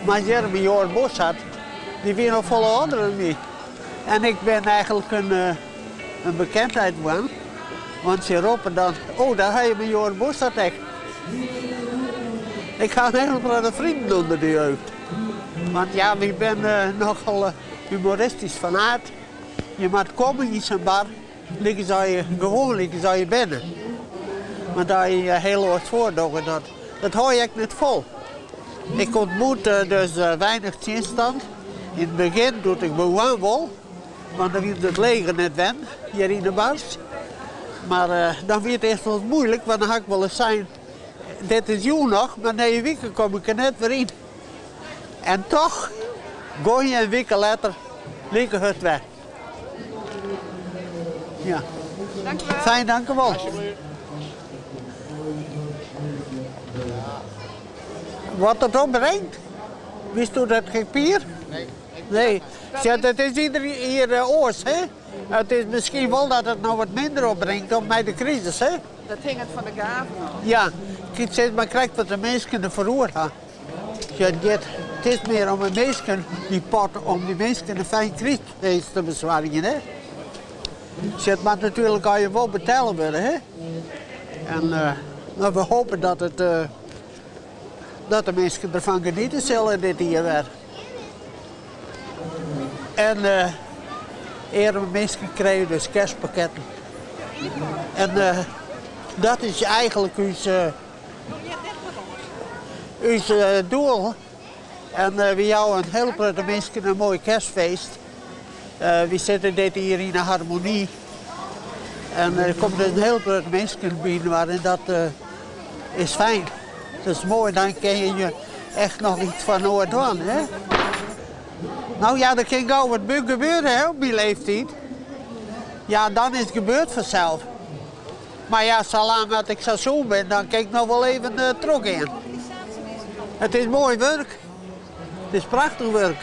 Mar hjir majoar Bossart, dy wie noch folle âlder as my. En ik bin eigenlik in, in bekendheid wurden, want se roppe dan, oh, dêr ha je majoar Bossart ek. Ik ha in hiele protte vrienden ûnder de jeugd. Want ja, wy binne nochal humoristysk fan aard. Je moat komme yn sa'n bar, lykas as je gewoan lykas as je binne. Want as je je hiel oars foardogge, dat, dat hâld je ek net fol. Ik ûntmoet dus weinich tsjinstand. Yn it begjin doe't ik begûn wol, want dan wie it leger net wend hjir yn de bars. Mar dan wie it earst wol muoilik, want dan ha ik wolris sein, dit is jûn noch, mar nije wike kom ik der net wer yn. En toch gie je in wike letter like hurd wer. Ja. Dank u wel. Fijn, dank u wel. Wat it opbringt? Witsto dat, Pier? Nee. Nee. Ja, dat is ieder jier oars, hè? It is miskien wol dat it no wat minder opbringt om mei de krisis, hè? Dat hinget fan de gaven ôf. Ja, ik sis mar krekt wat de minsken derfoar oer ha. Ja, it giet, it is mear om de minsken, dy pot, om dy minsken in fijn krystfeest te besoargjen, hè? Sjoch, it moat natuerlik allegear wol betelle wurde, hè? En no, we hoopje dat, it, dat de minsken derfan geniete sille dit jier wer. En earme minsken krije dus kerstpakketten. En dat is eigenlik ús, ús doel. En wy jouwe in hiel protte minsken in moai kerstfeest. Wy sitte dit jier yn de Harmonie. En der komt dus in hiel protte minsken byinoar en dat is fijn. Dat is moai, dan kinne je echt noch yts foar inoar dwaan. Hè? No ja, der kin gau wat gebeure hè, op myn leeftiid. Ja, dan is it gebeurd fansels. Mar ja, salang as ik sa sûn bin, dan kin ik noch wol even trochgean. It is moai wurk. It is prachtich wurk.